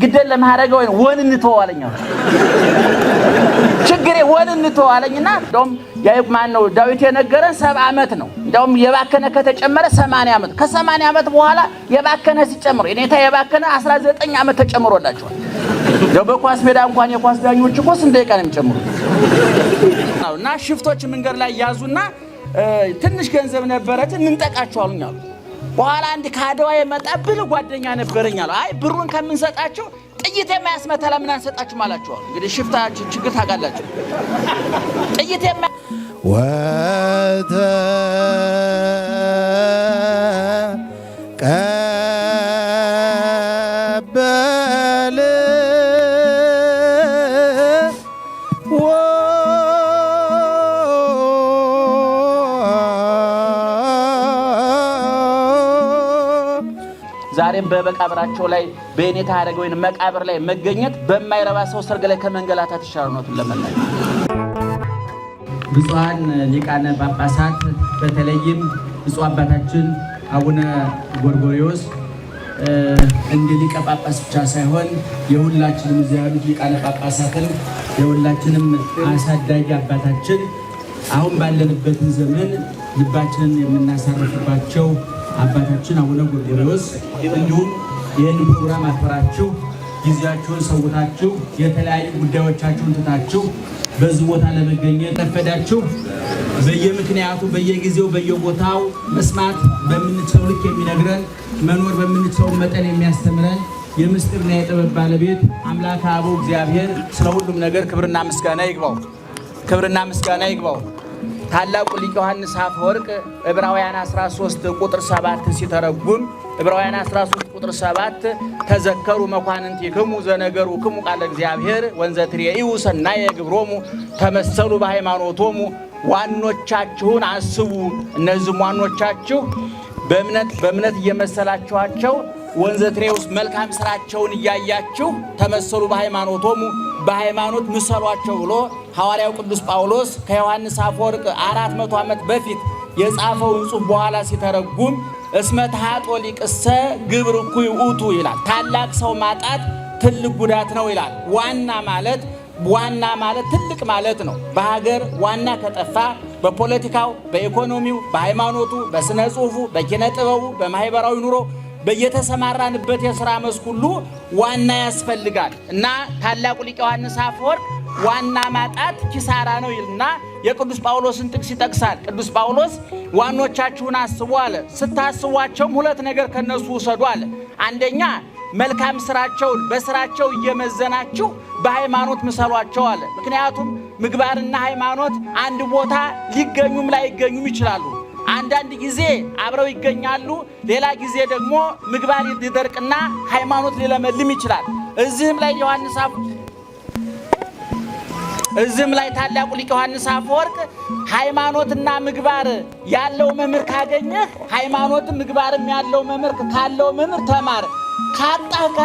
ግደል ለማረገው ወን እንተዋለኝ አሉ። ችግሬ ወን እንተዋለኝና እንደውም ማን ነው ዳዊት የነገረን 70 ዓመት ነው። እንደውም የባከነ ከተጨመረ 80 ዓመት፣ ከ80 ዓመት በኋላ የባከነ ሲጨምር የኔታ የባከነ 19 ዓመት ተጨምሮላቸዋል። እንደው በኳስ ሜዳ እንኳን የኳስ ዳኞች እኮ ስንት ደቂቃ ነው የሚጨምሩት? እና ሽፍቶች መንገድ ላይ ያዙና ትንሽ ገንዘብ ነበረች እንንጠቃቸው አሉኝ አሉ። በኋላ አንድ ከአድዋ የመጣ ብልህ ጓደኛ ነበረኝ አሉ። አይ ብሩን ከምንሰጣቸው ጥይት የማያስመታ ለምን አንሰጣችሁም አላቸው አሉ። እንግዲህ ሽፍታ ችግር ታውቃላችሁ። ጥይት የማ ወተቀበል ዛሬም በመቃብራቸው ላይ በየኔታ ሐረገወይን መቃብር ላይ መገኘት በማይረባ ሰው ሰርግ ላይ ከመንገላታት ይሻላል። እውነቱን ለመናገር ብፁዓን ሊቃነ ጳጳሳት፣ በተለይም ብፁዕ አባታችን አቡነ ጎርጎርዮስ እንደ ሊቀ ጳጳስ ብቻ ሳይሆን የሁላችንም እዚያ ያሉት ሊቃነ ጳጳሳትን የሁላችንም አሳዳጊ አባታችን፣ አሁን ባለንበትን ዘመን ልባችንን የምናሳርፍባቸው አባታችን አቡነ ጎርጎርዮስ፣ እንዲሁም ይህን ፕሮግራም አክብራችሁ ጊዜያችሁን ሰውታችሁ የተለያዩ ጉዳዮቻችሁን ትታችሁ በዚህ ቦታ ለመገኘት ረፈዳችሁ፣ በየምክንያቱ በየጊዜው በየቦታው መስማት በምንችለው ልክ የሚነግረን፣ መኖር በምንችለው መጠን የሚያስተምረን የምስጢርና የጥበብ ባለቤት አምላከ አበው እግዚአብሔር ስለ ሁሉም ነገር ክብርና ምስጋና ይግባው። ክብርና ምስጋና ይግባው። ታላቁ ሊቅ ዮሐንስ አፈወርቅ ዕብራውያን 13 ቁጥር 7 ሲተረጉም፣ ዕብራውያን 13 ቁጥር 7 ተዘከሩ መኳንንቲክሙ ዘነገሩክሙ ቃለ እግዚአብሔር ወንዘ ትሬዩ ሰናየ ግብሮሙ ተመሰሉ በሃይማኖቶሙ። ዋኖቻችሁን አስቡ። እነዚህም ዋኖቻችሁ በእምነት እየመሰላችኋቸው ወንዘ ትሬውስ መልካም ስራቸውን እያያችሁ ተመሰሉ በሃይማኖቶሙ፣ በሃይማኖት ምሰሏቸው ብሎ ሐዋርያው ቅዱስ ጳውሎስ ከዮሐንስ አፈወርቅ 400 ዓመት በፊት የጻፈውን ጽሑፍ በኋላ ሲተረጉም እስመ ተሃጦ ሊቅሰ ግብር እኩይ ውእቱ ይላል። ታላቅ ሰው ማጣት ትልቅ ጉዳት ነው ይላል። ዋና ማለት ትልቅ ማለት ነው። በሀገር ዋና ከጠፋ በፖለቲካው፣ በኢኮኖሚው፣ በሃይማኖቱ፣ በስነ ጽሑፉ፣ በኪነ ጥበቡ፣ በማህበራዊ ኑሮ፣ በየተሰማራንበት የሥራ መስክ ሁሉ ዋና ያስፈልጋል እና ታላቁ ሊቅ ዮሐንስ አፈወርቅ ዋና ማጣት ኪሳራ ነው ይልና የቅዱስ ጳውሎስን ጥቅስ ይጠቅሳል። ቅዱስ ጳውሎስ ዋኖቻችሁን አስቡ አለ። ስታስቧቸውም ሁለት ነገር ከነሱ ውሰዱ አለ። አንደኛ መልካም ስራቸውን በስራቸው እየመዘናችሁ በሃይማኖት ምሰሏቸው አለ። ምክንያቱም ምግባርና ሃይማኖት አንድ ቦታ ሊገኙም ላይገኙም ይችላሉ። አንዳንድ ጊዜ አብረው ይገኛሉ፣ ሌላ ጊዜ ደግሞ ምግባር ሊደርቅና ሃይማኖት ሊለመልም ይችላል። እዚህም ላይ ታላቁ ሊቅ ዮሐንስ አፈወርቅ ሃይማኖትና ምግባር ያለው መምህር ካገኘህ፣ ሃይማኖትም ምግባርም ያለው መምህር ካለው መምህር ተማር። ካጣህ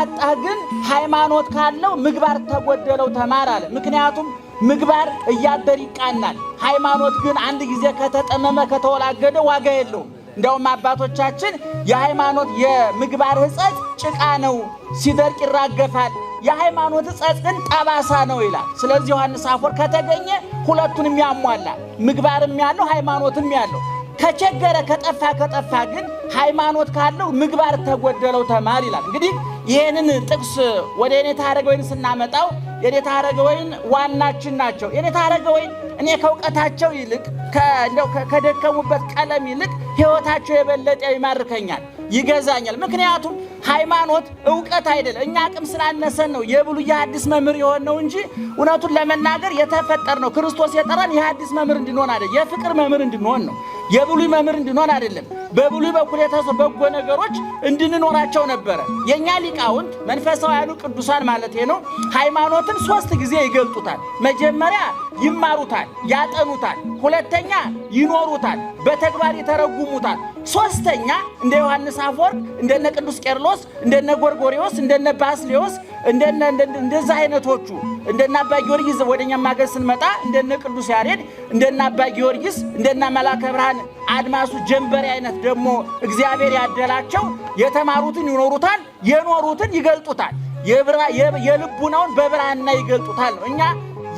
ግን ሃይማኖት ካለው ምግባር ተጎደለው ተማር አለ። ምክንያቱም ምግባር እያደር ይቃናል። ሃይማኖት ግን አንድ ጊዜ ከተጠመመ ከተወላገደ ዋጋ የለውም። እንዲያውም አባቶቻችን የሃይማኖት የምግባር ሕጸጽ ጭቃ ነው፣ ሲደርቅ ይራገፋል። የሃይማኖት ሕጸጽ ግን ጠባሳ ነው ይላል። ስለዚህ ዮሐንስ አፈወርቅ ከተገኘ ሁለቱንም ያሟላል። ምግባርም ያለው ሃይማኖትም ያለው፣ ከቸገረ ከጠፋ ግን ሃይማኖት ካለው ምግባር ተጎደለው ተማር ይላል። እንግዲህ ይህንን ጥቅስ ወደ የኔታ ሐረገወይን ስናመጣው የኔታ ሐረገወይን ዋናችን ናቸው። የኔታ ሐረገወይን እኔ ከእውቀታቸው ይልቅ፣ እንደው ከደከሙበት ቀለም ይልቅ ሕይወታቸው የበለጠ ይማርከኛል፣ ይገዛኛል። ምክንያቱም ሃይማኖት እውቀት አይደለም። እኛ አቅም ስላነሰን ነው የብሉይ የሐዲስ መምህር የሆነው እንጂ እውነቱን ለመናገር የተፈጠር ነው ክርስቶስ የጠራን የሐዲስ መምህር እንድንሆን አይደለም፣ የፍቅር መምህር እንድንሆን ነው። የብሉይ መምህር እንድንሆን አይደለም። በብሉይ በኩል የተሰ በጎ ነገሮች እንድንኖራቸው ነበረ። የኛ ሊቃውንት መንፈሳውያኑ ቅዱሳን ማለት ነው ሃይማኖትን ሶስት ጊዜ ይገልጡታል። መጀመሪያ ይማሩታል፣ ያጠኑታል። ሁለተኛ ይኖሩታል፣ በተግባር ይተረጉሙታል። ሶስተኛ እንደ ዮሐንስ አፈወርቅ፣ እንደነ ቅዱስ ቄርሎስ፣ እንደነ ጎርጎሪዎስ፣ እንደነ ባስሌዎስ፣ እንደነ እንደዛ አይነቶቹ፣ እንደነ አባ ጊዮርጊስ፣ ወደኛም ሀገር ስንመጣ እንደነ ቅዱስ ያሬድ፣ እንደነ አባ ጊዮርጊስ፣ እንደነ መላከ ብርሃን አድማሱ ጀንበሬ አይነት ደግሞ እግዚአብሔር ያደላቸው የተማሩትን ይኖሩታል፣ የኖሩትን ይገልጡታል። የልቡናውን በብራና ይገልጡታል ነው። እኛ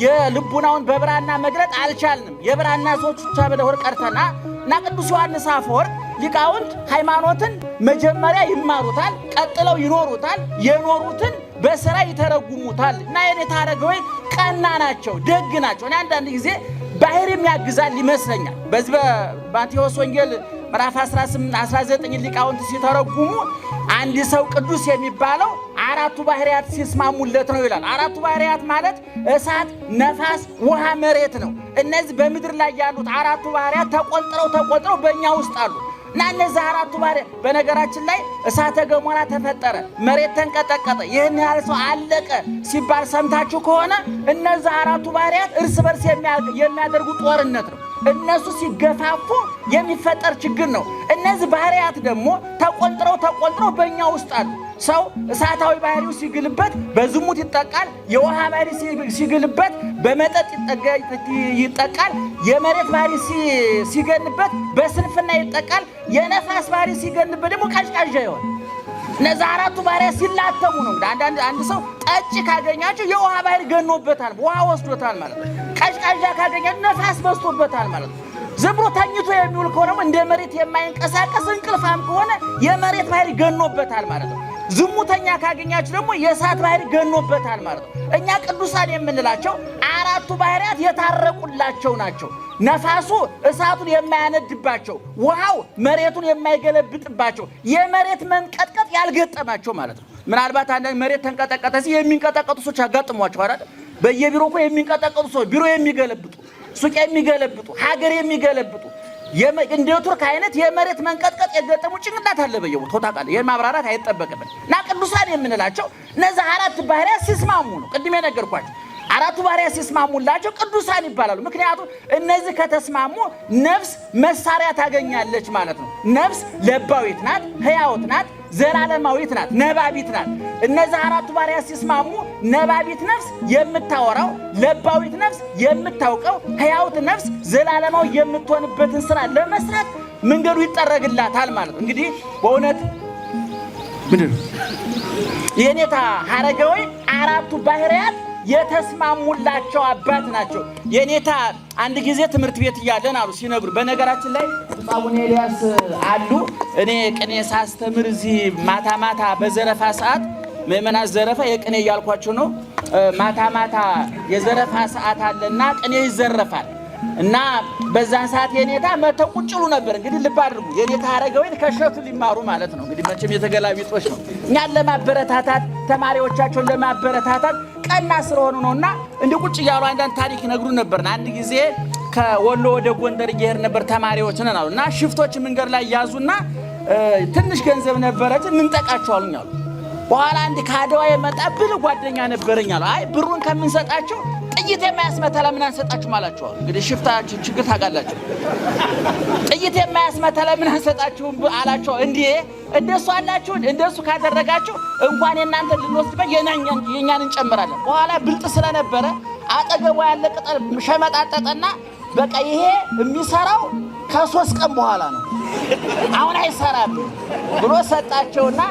የልቡናውን በብራና መግለጥ አልቻልንም። የብራና ሰዎች ብቻ ብለሆን ቀርተና እና ቅዱስ ዮሐንስ አፈወርቅ ሊቃውንት ሃይማኖትን መጀመሪያ ይማሩታል፣ ቀጥለው ይኖሩታል፣ የኖሩትን በስራ ይተረጉሙታል። እና የኔታ አረጋዊ ቀና ናቸው፣ ደግ ናቸው። እና አንዳንድ ጊዜ ባህሪም ያግዛል ይመስለኛል። በዚህ በማቴዎስ ወንጌል ምዕራፍ 18 19 ሊቃውንት ሲተረጉሙ አንድ ሰው ቅዱስ የሚባለው አራቱ ባህሪያት ሲስማሙለት ነው ይላል። አራቱ ባህሪያት ማለት እሳት፣ ነፋስ፣ ውሃ፣ መሬት ነው። እነዚህ በምድር ላይ ያሉት አራቱ ባህሪያት ተቆልጥረው ተቆልጥረው በእኛ ውስጥ አሉ። እና እነዚህ አራቱ ባህሪያት በነገራችን ላይ እሳተ ገሞራ ተፈጠረ፣ መሬት ተንቀጠቀጠ፣ ይህን ያህል ሰው አለቀ ሲባል ሰምታችሁ ከሆነ እነዚህ አራቱ ባህሪያት እርስ በርስ የሚያደርጉ ጦርነት ነው። እነሱ ሲገፋፉ የሚፈጠር ችግር ነው። እነዚህ ባህሪያት ደግሞ ተቆንጥረው ተቆንጥረው በእኛ ውስጥ አሉ። ሰው እሳታዊ ባህሪው ሲግልበት በዝሙት ይጠቃል። የውሃ ባህሪ ሲግልበት በመጠጥ ይጠቃል። የመሬት ባህሪ ሲገንበት በስንፍና ይጠቃል። የነፋስ ባህሪ ሲገንበት ደግሞ ቀዥቃዣ ይሆን። እነዚህ አራቱ ባህሪያት ሲላተሙ ነው። አንዳንድ አንድ ሰው ጠጭ ካገኛቸው የውሃ ባህሪ ገኖበታል፣ ውሃ ወስዶታል ማለት ነው። ቀዥቃዣ ካገኛቸው ነፋስ በዝቶበታል ማለት ነው። ዝም ብሎ ተኝቶ የሚውል ከሆነ ደግሞ እንደ መሬት የማይንቀሳቀስ እንቅልፋም ከሆነ የመሬት ባህሪ ገኖበታል ማለት ነው። ዝሙተኛ ካገኛችሁ ደግሞ የእሳት ባህሪ ገኖበታል ማለት ነው። እኛ ቅዱሳን የምንላቸው አራቱ ባህሪያት የታረቁላቸው ናቸው። ነፋሱ እሳቱን የማያነድባቸው፣ ውሃው መሬቱን የማይገለብጥባቸው፣ የመሬት መንቀጥቀጥ ያልገጠማቸው ማለት ነው። ምናልባት አንዳንድ መሬት ተንቀጠቀጠ ሲል የሚንቀጠቀጡ ሰዎች ያጋጥሟቸው አይደል? በየቢሮ እኮ የሚንቀጠቀጡ ሰዎች ቢሮ የሚገለብጡ፣ ሱቅ የሚገለብጡ፣ ሀገር የሚገለብጡ እንደ ቱርክ አይነት የመሬት መንቀጥቀጥ የገጠሙ ጭንቅላት አለ በየቦታው ታውቃለህ። ይሄን ማብራራት አይጠበቅብን። እና ቅዱሳን የምንላቸው እነዚህ አራት ባህሪያት ሲስማሙ ነው። ቅድም የነገርኳቸው አራቱ ባህሪያት ሲስማሙላቸው ቅዱሳን ይባላሉ። ምክንያቱም እነዚህ ከተስማሙ ነፍስ መሳሪያ ታገኛለች ማለት ነው። ነፍስ ለባዊት ናት፣ ሕያውት ናት፣ ዘላለማዊት ናት፣ ነባቢት ናት። እነዚህ አራቱ ባህሪያት ሲስማሙ ነባቢት ነፍስ የምታወራው፣ ለባዊት ነፍስ የምታውቀው፣ ሕያውት ነፍስ ዘላለማዊ የምትሆንበትን ስራ ለመስራት መንገዱ ይጠረግላታል ማለት ነው። እንግዲህ በእውነት ምንድን ነው የኔታ ሐረጋዊ አራቱ ባህሪያት የተስማሙላቸው አባት ናቸው። የኔታ አንድ ጊዜ ትምህርት ቤት እያለን አሉ ሲነግሩ፣ በነገራችን ላይ ብፁዕ አቡነ ኤልያስ አሉ። እኔ ቅኔ ሳስተምር እዚህ ማታ ማታ በዘረፋ ሰዓት ምእመናን ዘረፋ የቅኔ እያልኳቸው ነው። ማታ ማታ የዘረፋ ሰዓት አለና ቅኔ ይዘረፋል እና በዛን ሰዓት የኔታ መተው ቁጭ ይሉ ነበር። እንግዲህ ልብ አድርጉ፣ የኔታ ሐረጋዊን ከሸቱ ሊማሩ ማለት ነው። እንግዲህ መቼም የተገላቢጦች ነው። እኛን ለማበረታታት ተማሪዎቻቸውን ለማበረታታት ቀና ስለሆኑ ነውና እንዲህ ቁጭ እያሉ አንዳንድ ታሪክ ይነግሩን ነበርና አንድ ጊዜ ከወሎ ወደ ጎንደር እየሄድን ነበር ተማሪዎች ነን አሉ እና ሽፍቶች መንገድ ላይ ያዙና ትንሽ ገንዘብ ነበረች እንንጠቃቸው አሉኝ አሉ። በኋላ አንድ ከአድዋ የመጣ ብልህ ጓደኛ ነበረኝ አሉ። አይ ብሩን ከምንሰጣቸው ጥይት የማያስመታ ለምን አንሰጣችሁም አላቸው አሉ። እንግዲህ ሽፍታ ችግር ታውቃላችሁ። ጥይት የማያስመታ ለምን አንሰጣችሁም አላቸው። እንዴ እንደሱ አላችሁ? እንደሱ ካደረጋችሁ እንኳን የእናንተ ልንወስድበት የእኛን እንጨምራለን። በኋላ ብልጥ ስለነበረ አጠገቧ ያለ ቅጠል ሸመጣጠጠና በቃ ይሄ የሚሰራው ከ3 ቀን በኋላ ነው፣ አሁን አይሰራም ብሎ ሰጣቸውና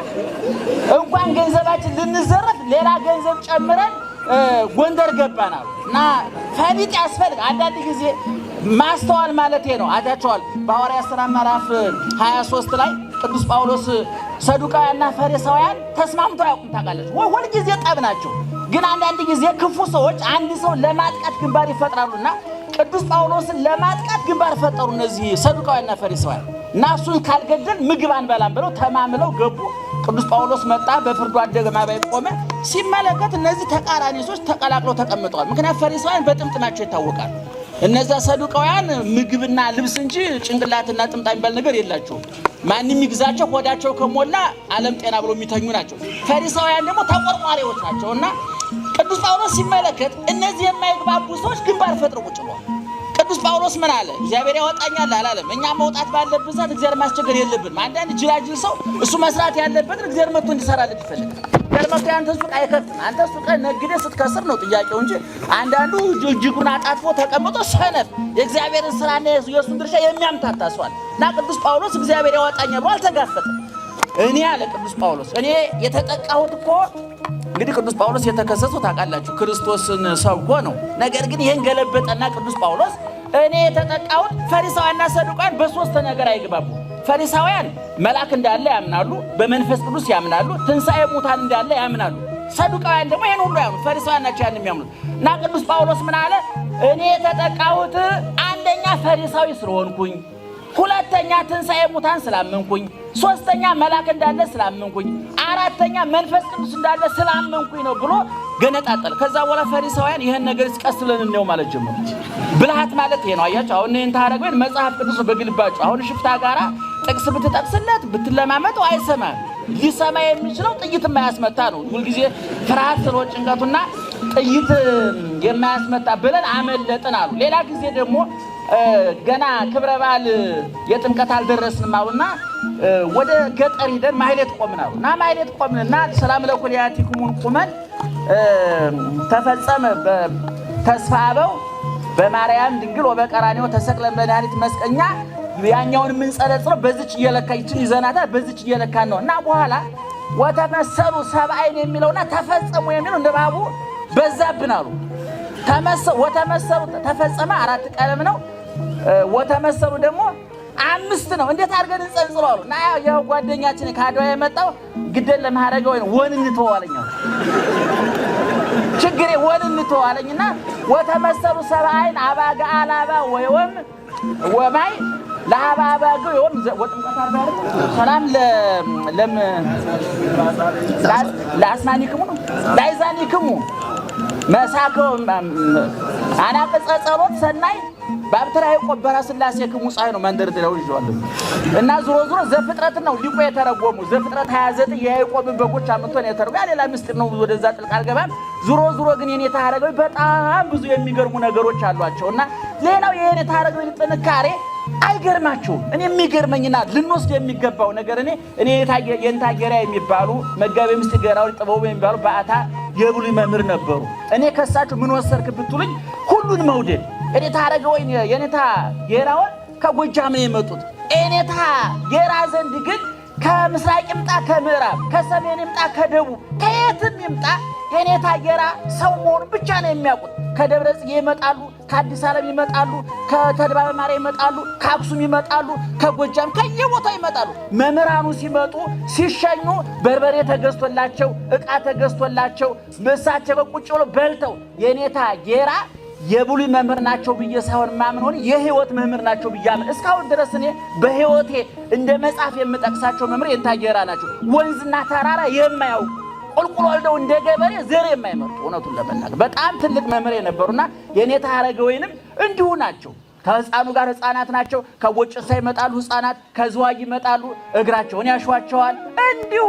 እንኳን ገንዘባችን ልንዘረፍ ሌላ ገንዘብ ጨምረን ጎንደር ገባን አሉ። እና ፈሊጥ ያስፈልግ አንዳንድ ጊዜ ማስተዋል ማለት ነው። አታቸዋል በሐዋርያት ሥራ ምዕራፍ 23 ላይ ቅዱስ ጳውሎስ ሰዱቃውያንና ፈሪሳውያን ተስማምተው አያውቁም። ታውቃለች፣ ሁልጊዜ ጠብ ናቸው። ግን አንዳንድ ጊዜ ክፉ ሰዎች አንድ ሰው ለማጥቃት ግንባር ይፈጥራሉና ቅዱስ ጳውሎስን ለማጥቃት ግንባር ፈጠሩ እነዚህ ሰዱቃውያንና ፈሪሳውያን። እና እሱን ካልገደል ምግብ አንበላም ብለው ተማምለው ገቡ። ቅዱስ ጳውሎስ መጣ፣ በፍርዱ አደባባይ ቆመ። ሲመለከት እነዚህ ተቃራኒ ሰዎች ተቀላቅለው ተቀምጠዋል። ምክንያት ፈሪሳውያን በጥምጥማቸው ይታወቃሉ። እነዛ ሰዱቃውያን ምግብና ልብስ እንጂ ጭንቅላትና ጥምጣም የሚባል ነገር የላቸውም። ማንም ይግዛቸው፣ ሆዳቸው ከሞላ ዓለም ጤና ብሎ የሚተኙ ናቸው። ፈሪሳውያን ደግሞ ተቆርቋሪዎች ናቸው። እና ቅዱስ ጳውሎስ ሲመለከት እነዚህ የማይግባቡ ሰዎች ግንባር ፈጥረው ቁጭ ብለዋል። ቅዱስ ጳውሎስ ምን አለ? እግዚአብሔር ያወጣኛል አላለም። እኛ መውጣት ባለብን ሰዓት እግዚአብሔር ማስቸገር የለብንም። አንዳንድ ጅላጅል ሰው እሱ መስራት ያለበትን እግዚአብሔር መጥቶ እንዲሰራለት ይፈልጋል። እግዚአብሔር መጥቶ ያንተ ሱቅ አይከፍትም። አንተ ሱቅ ነግደህ ስትከስር ነው ጥያቄው እንጂ አንዳንዱ እጅጉን አጣጥፎ ተቀምጦ ሰነፍ የእግዚአብሔርን ስራና የእሱን ድርሻ የሚያምታታ ሰው አለ። እና ቅዱስ ጳውሎስ እግዚአብሔር ያወጣኛል ብሎ አልተጋፈጠም። እኔ አለ ቅዱስ ጳውሎስ እኔ የተጠቃሁት እኮ እንግዲህ ቅዱስ ጳውሎስ የተከሰሰው ታውቃላችሁ፣ ክርስቶስን ሰብኮ ነው። ነገር ግን ይህን ገለበጠና ቅዱስ ጳውሎስ እኔ የተጠቃሁት ፈሪሳውያንና ሰዱቃውያን በሶስት ነገር አይግባቡ። ፈሪሳውያን መልአክ እንዳለ ያምናሉ፣ በመንፈስ ቅዱስ ያምናሉ፣ ትንሣኤ ሙታን እንዳለ ያምናሉ። ሰዱቃውያን ደግሞ ይህን ሁሉ ያምኑ፣ ፈሪሳውያን ናቸው ያን የሚያምኑት። እና ቅዱስ ጳውሎስ ምን አለ? እኔ የተጠቃሁት አንደኛ ፈሪሳዊ ስለሆንኩኝ፣ ሁለተኛ ትንሣኤ ሙታን ስላመንኩኝ፣ ሶስተኛ መልአክ እንዳለ ስላመንኩኝ፣ አራተኛ መንፈስ ቅዱስ እንዳለ ስላመንኩኝ ነው ብሎ ገነጣጠል። ከዛ በኋላ ፈሪሳውያን ይህን ነገር ቀስ ብለን እንየው ማለት ጀመሩ። ብልሃት ማለት ይሄ ነው። አያችሁ፣ አሁን ይህን ታረግ መጽሐፍ ቅዱስ በግልባጩ አሁን ሽፍታ ጋራ ጥቅስ ብትጠቅስለት ብትለማመጠው አይሰማም። ሊሰማ የሚችለው ጥይት የማያስመታ ነው። ሁልጊዜ ፍርሃት ስለሆነ ጭንቀቱና ጥይት የማያስመታ ብለን አመለጥን አሉ። ሌላ ጊዜ ደግሞ ገና ክብረ በዓል የጥምቀት አልደረስንም አሉና ወደ ገጠር ሂደን ማህሌት ቆምን አሉ እና ማህሌት ቆምንና ሰላም ለኩልያቲክሙን ቁመን ተፈጸመ ተስፋ አበው በማርያም ድንግል ወበቀራንዮ ተሰቅለ መድኃኒት መስቀኛ ያኛውን የምንጸለጽለው በዚች እየለካ ይችን ይዘናታ በዚች እየለካን ነው እና በኋላ ወተመሰሉ ሰብአይን የሚለውና ተፈጸሙ የሚለው ንባቡ በዛብን አሉ። ወተመሰሉ ተፈጸመ አራት ቀለም ነው። ወተመሰሉ ደግሞ አምስት ነው። እንዴት አድርገን እንጸንጽለው አሉ እና ያው ጓደኛችን ከአድዋ የመጣው ግደል ለማረገ ወይ ወን እንተዋለኛ ችግሬ ወን እንተዋለኝና ወተመሰሉ ሰብአይን አባጋ አላባ ወይወም ወማይ ለአባባገ ወይም ወጥምቀት አርባ ሰላም ለም ለአስናኒክሙ ነው ላይዛኒክሙ መሳከው አናቅጸ ጸሎት ሰናይ ባብትራ የቆበራ ስላሴ ክሙ ፀሐይ ነው መንደርደሪያው ይዤዋለሁ። እና ዙሮ ዙሮ ዘፍጥረት ነው ሊቆ የተረጎሙ ዘፍጥረት 29 የያዕቆብን በጎች አምጥቶ ነው የተረጎሙ። ያ ሌላ ምስጢር ነው፣ ወደዛ ጥልቅ አልገባም። ዙሮ ዙሮ ግን የኔታ ሐረገወይን በጣም ብዙ የሚገርሙ ነገሮች አሏቸው። እና ሌላው የኔታ ሐረገወይን ጥንካሬ አይገርማቸውም። እኔ የሚገርመኝና ልንወስድ የሚገባው ነገር እኔ እኔ የኔታ ጌራ የሚባሉ መጋቤ ምስጢር ገራዊ ጥበቡ የሚባሉ በዓታ የብሉይ መምህር ነበሩ። እኔ ከሳቸው ምን ወሰድክ ብትሉኝ ሁሉን መውደድ። እኔታ ሐረገወይን የኔታ ጌራውን ከጎጃም ነው የመጡት። እኔታ ጌራ ዘንድ ግን ከምስራቅ ይምጣ ከምዕራብ፣ ከሰሜን ይምጣ ከደቡብ፣ ከየትም ይምጣ የኔታ ጌራ ሰው መሆኑ ብቻ ነው የሚያውቁት። ከደብረ ጽጌ ይመጣሉ፣ ከአዲስ ዓለም ይመጣሉ፣ ከተድባበ ማርያም ይመጣሉ፣ ከአክሱም ይመጣሉ፣ ከጎጃም ከየቦታው ይመጣሉ። መምህራኑ ሲመጡ ሲሸኙ በርበሬ ተገዝቶላቸው ዕቃ ተገዝቶላቸው እሳቸው ቁጭ ብለው በልተው የኔታ ጌራ የብሉይ መምህር ናቸው ብዬ ሳይሆን ማምን ሆነ የህይወት መምህር ናቸው ብዬ አምን። እስካሁን ድረስ እኔ በህይወቴ እንደ መጽሐፍ የምጠቅሳቸው መምህር የኔታ ጌራ ናቸው። ወንዝና ተራራ የማያውቁ ቁልቁል ወልደው እንደ ገበሬ ዘር የማይመርጡ እውነቱን ለመናገር በጣም ትልቅ መምህር የነበሩና የኔታ ሐረገወይንም እንዲሁ ናቸው። ከህፃኑ ጋር ህፃናት ናቸው። ከቦጭሳ ይመጣሉ ህፃናት፣ ከዝዋይ ይመጣሉ፣ እግራቸውን ያሿቸዋል። እንዲሁ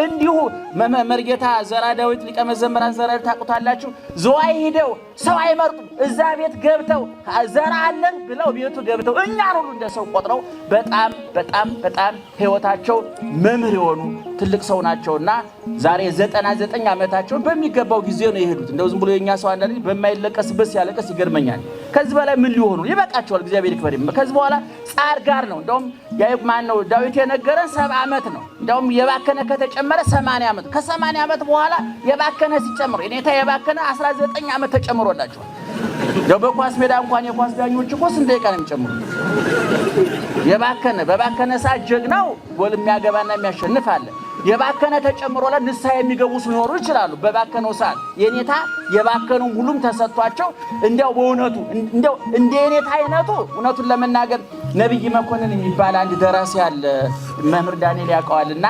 እንዲሁ መርጌታ ዘራ ዳዊት ሊቀ መዘምራን ዘራ ዳዊት ታውቁታላችሁ። ዝዋይ ሂደው ሰው አይመርጡም። እዛ ቤት ገብተው ዘራ አለን ብለው ቤቱ ገብተው እኛን ሁሉ እንደ ሰው ቆጥረው በጣም በጣም በጣም ህይወታቸው መምህር የሆኑ ትልቅ ሰው ናቸውና ዛሬ 99 ዓመታቸውን በሚገባው ጊዜ ነው የሄዱት። እንደው ዝም ብሎ የኛ ሰው አንዳንድ በማይለቀስበት ሲያለቀስ ይገርመኛል። ከዚህ በላይ ምን ሊሆኑ ይበቃቸዋል። እግዚአብሔር ይክበር። ከዚህ በኋላ ጻር ጋር ነው። እንደውም ያይቅ ማን ነው ዳዊት የነገረን 70 ዓመት ነው። እንደውም የባከነ ከተጨመረ 80 ዓመት፣ ከ80 ዓመት በኋላ የባከነ ሲጨምር የኔታ የባከነ 19 ዓመት ተጨምሮላቸዋል። እንደው በኳስ ሜዳ እንኳን የኳስ ዳኞች እኮ ስንት ደቂቃ ነው የሚጨምሩት? የባከነ በባከነ ሰዓት ጀግናው ጎል የሚያገባና የሚያሸንፍ አለ። የባከነ ተጨምሮ ንስሐ የሚገቡ ሊኖሩ ይችላሉ። በባከነው ሰዓት የኔታ የባከነው ሁሉም ተሰጥቷቸው እንዲያው በእውነቱ እንዲያው እንደ የኔታ አይነቱ እውነቱን ለመናገር ነብይ መኮንን የሚባል አንድ ደራሲ አለ፣ መምህር ዳንኤል ያውቀዋልና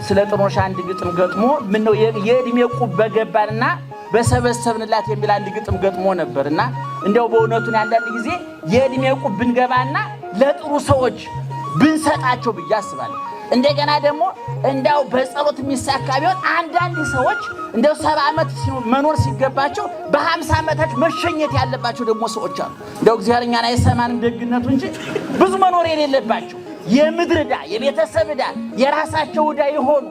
ስለ ጥኖሽ አንድ ግጥም ገጥሞ ምነው የእድሜ ቁብ በገባንና በሰበሰብንላት የሚል አንድ ግጥም ገጥሞ ነበርና እንዲያው በእውነቱ አንዳንድ ጊዜ የእድሜ ቁብ ብንገባና ለጥሩ ሰዎች ብንሰጣቸው ብዬ አስባለሁ። እንደገና ደግሞ እንዳው በጸሎት የሚሳካ ቢሆን አንዳንድ ሰዎች እንደው 70 ዓመት መኖር ሲገባቸው በ50 ዓመታቸው መሸኘት ያለባቸው ደግሞ ሰዎች አሉ። እንደው እግዚአብሔር እኛን አይሰማንም ደግነቱ እንጂ ብዙ መኖር የሌለባቸው የምድር ዕዳ፣ የቤተሰብ ዕዳ፣ የራሳቸው ዕዳ የሆኑ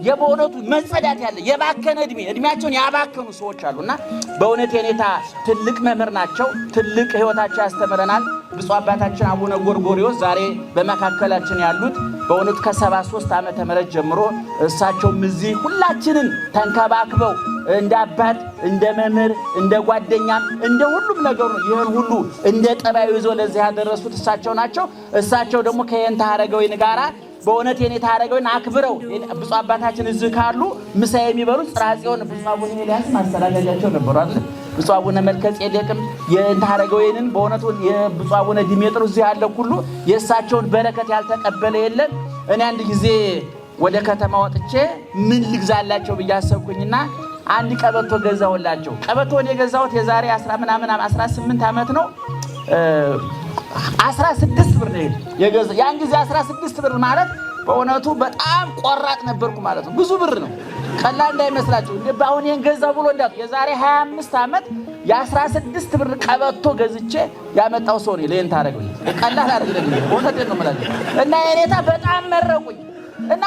የበእውነቱ መጸዳት ያለ የባከነ እድሜ እድሜያቸውን ያባከኑ ሰዎች አሉና በእውነት የኔታ ትልቅ መምህር ናቸው። ትልቅ ህይወታቸው ያስተምረናል። ብፁዕ አባታችን አቡነ ጎርጎርዮስ ዛሬ በመካከላችን ያሉት በእውነቱ ከ73 ዓመተ ምህረት ጀምሮ እሳቸውም እዚህ ሁላችንን ተንከባክበው እንደ አባት፣ እንደ መምህር፣ እንደ ጓደኛም እንደ ሁሉም ነገሩ ይህን ሁሉ እንደ ጠባዩ ይዞ ለዚህ ያደረሱት እሳቸው ናቸው። እሳቸው ደግሞ ከየንታ ሀረገወይን ጋራ በእውነት የኔታ ሀረገወይን አክብረው ብፁዕ አባታችን እዚህ ካሉ ምሳ የሚበሉት ጽርሐ ጽዮን ብፁዕ አቡነ ኤልያስ ማስተናገጃቸው ነበሩ አይደል? ብፁዕ አቡነ መልከ ጼዴቅም የእንተ ሀረገወይንን በእውነቱ የብፁዕ አቡነ ዲሜጥሮስ እዚህ ያለ ሁሉ የእሳቸውን በረከት ያልተቀበለ የለም። እኔ አንድ ጊዜ ወደ ከተማ ወጥቼ ምን ልግዛላቸው ብዬ አሰብኩኝና አንድ ቀበቶ ገዛሁላቸው። ቀበቶን የገዛሁት የዛሬ 10 ምናምን 18 ዓመት ነው። 16 ብር ነው የገዛው። ያን ጊዜ 16 ብር ማለት በእውነቱ በጣም ቆራጥ ነበርኩ ማለት ነው። ብዙ ብር ነው፣ ቀላል እንዳይመስላችሁ። እንደ በአሁን ይሄን ገዛው ብሎ እንዳት የዛሬ 25 ዓመት የ16 ብር ቀበቶ ገዝቼ ያመጣው ሰው ነው። ለየንታ አደረገኝ፣ ቀላል አይደለም። እውነቴን ነው የምላችሁ። እና የኔታ በጣም መረቁኝ እና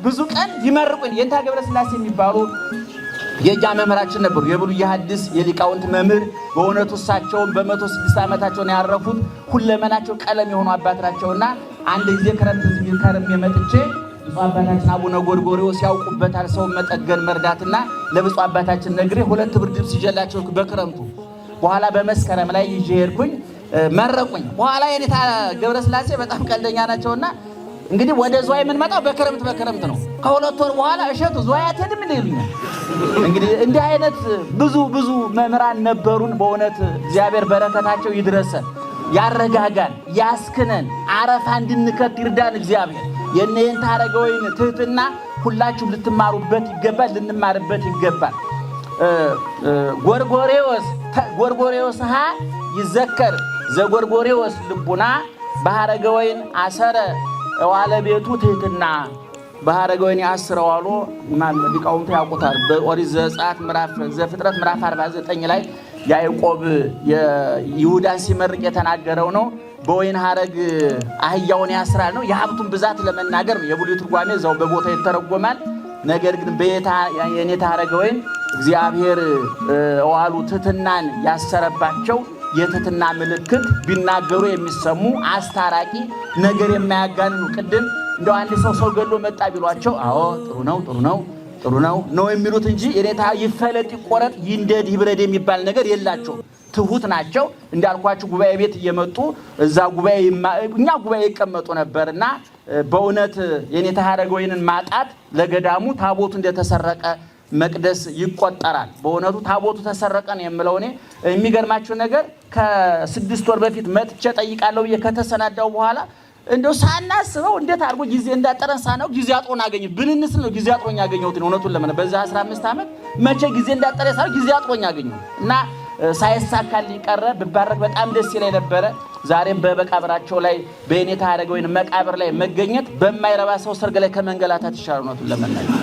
ብዙ ቀን ይመርቁኝ። የኔታ ገብረስላሴ የሚባሉ የእኛ መምህራችን ነበሩ። የብሉይ ሐዲስ የሊቃውንት መምህር በእውነቱ እሳቸውን በ106 ዓመታቸውን ያረፉት ሁለመናቸው ቀለም የሆኑ አባት ናቸውና አንድ ጊዜ ክረምት እዚህ ከርሜ መጥቼ ብፁዕ አባታችን አቡነ ጎርጎርዮስ ያውቁበታል ሰውን መጠገን መርዳትና ለብፁዕ አባታችን ነግሬ 2 ብርድ ልብስ ይዤላቸው በክረምቱ በኋላ በመስከረም ላይ ይዤ ሄድኩኝ። መረቁኝ። በኋላ የኔታ ገብረስላሴ በጣም ቀልደኛ ናቸውና እንግዲህ ወደ ዝዋይ የምንመጣው በክረምት በክረምት ነው። ከ2 ወር በኋላ እሸቱ ዝዋይ አትሄድም እንዴ ይሉኛል። እንግዲህ እንዲህ አይነት ብዙ ብዙ መምህራን ነበሩን። በእውነት እግዚአብሔር በረከታቸው ይድረሰን፣ ያረጋጋን፣ ያስክነን፣ አረፋ እንድንከት ይርዳን እግዚአብሔር። የእነ ሀረገወይን ትህትና ሁላችሁም ልትማሩበት ይገባል፣ ልንማርበት ይገባል። ጎርጎርዮስ ሃ ይዘከር ዘጎርጎርዮስ ልቡና በሀረገወይን አሰረ ዋለ ቤቱ ትህትና። በሀረገወይን ያስረዋሎ ሊቃውንቱ ያውቁታል። በኦሪት ዘጸአት ምዕራፍ ዘፍጥረት ምዕራፍ 49 ላይ ያዕቆብ ይሁዳን ሲመርቅ የተናገረው ነው። በወይን ሀረግ አህያውን ያስራል ነው። የሀብቱን ብዛት ለመናገር ነው። የብሉይ ትርጓሜ እዛው በቦታው ይተረጎማል። ነገር ግን የኔታ ሀረገወይን እግዚአብሔር ዋሉ ትህትናን ያሰረባቸው የትህትና ምልክት ቢናገሩ የሚሰሙ አስታራቂ፣ ነገር የማያጋንኑ። ቅድም እንደው አንድ ሰው ገሎ መጣ ቢሏቸው አዎ ጥሩ ነው ጥሩ ነው ጥሩ ነው ነው የሚሉት እንጂ የኔታ ይፈለጥ ይቆረጥ ይንደድ ይብረድ የሚባል ነገር የላቸውም። ትሁት ናቸው። እንዳልኳችሁ ጉባኤ ቤት እየመጡ እዛ ጉባኤ እኛ ጉባኤ ይቀመጡ ነበርና በእውነት የኔታ ሀረገወይንን ማጣት ለገዳሙ ታቦቱ እንደተሰረቀ መቅደስ ይቆጠራል። በእውነቱ ታቦቱ ተሰረቀ ነው የምለው እኔ። የሚገርማችሁ ነገር ከ6 ወር በፊት መጥቼ ጠይቃለሁ ብዬ ከተሰናዳው በኋላ እንደው ሳናስበው እንዴት አድርጎ ጊዜ እንዳጠረን ሳናው ጊዜ አጥሮን አገኘሁ። ብንንስ ነው ጊዜ አጥሮኝ ያገኘሁት እውነቱን ለምን በዛ 15 ዓመት መቼ ጊዜ እንዳጠረ ሳናው ጊዜ አጥሮኝ አገኘሁት እና ሳይሳካልኝ ቀረ። ብባረክ በጣም ደስ ይለኝ ነበረ። ዛሬም በመቃብራቸው ላይ በየኔታ ሀረገወይን መቃብር ላይ መገኘት በማይረባ ሰው ሰርግ ላይ ከመንገላታት ይሻላል እውነቱን ለመናገር።